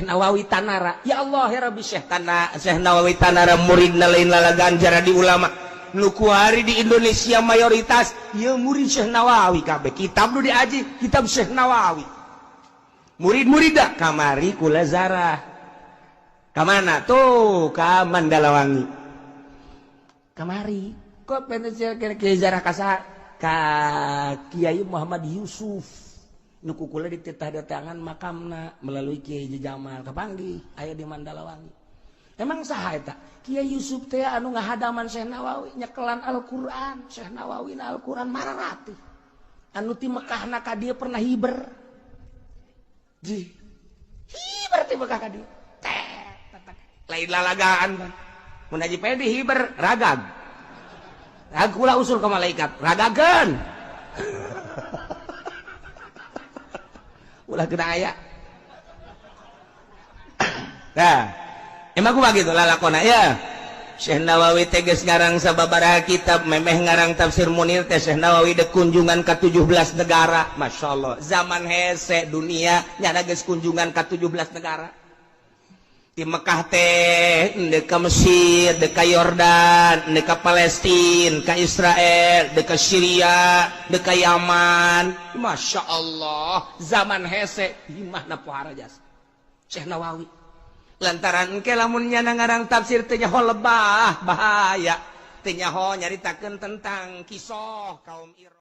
Nawawi Tanara. Ya Allah ya Rabbi, Syekh Tanara, Syekh Nawawi Tanara muridna lain lalagan jadi ulama. Nu kuari di Indonesia mayoritas ya murid Syekh Nawawi kabeh. Kitab nu diaji kitab Syekh Nawawi. Murid-murid kamari kula zarah. Kamana tuh? Ka Mandalawangi. Kamari kok kiai zarah ka ka Kiai Muhammad Yusuf. Nu kula dititah datangan makamna melalui Kiai Jamal kapanggih aya di Mandalawangi. Emang saha eta? Kiai Yusuf teh anu ngahadaman Syekh Nawawi nyekelan Al-Qur'an. Syekh Nawawi na Al-Qur'an mararati. Anu ti Mekahna ka dieu pernah hiber. Ji. Hiber ti Mekah ka dieu. Teh lain lalagaan. Mun Haji Pedi hiber ragag. Kula usul ke malaikat ragageun. Ulah kena aya. Nah, emang aku begitu lalakona ya. Syekh Nawawi teges ngarang sababaraha kitab, memeh ngarang tafsir Munir teh Syekh Nawawi dek kunjungan ka 17 negara. Masya Allah, zaman hese dunia nyana geus kunjungan ka 17 negara. Di Mekah teh, dek ka Mesir, dek ka Yordan, dek ka Palestina, ka Israel, dek ka Syria, dek ka Yaman. Masya Allah, zaman hese imahna pohara jasa Syekh Nawawi. Lantaran engke lamun nyana ngarang tafsir teh nyaho lebah, bahaya. Teh nyaho nyaritakeun tentang kisah kaum Irak.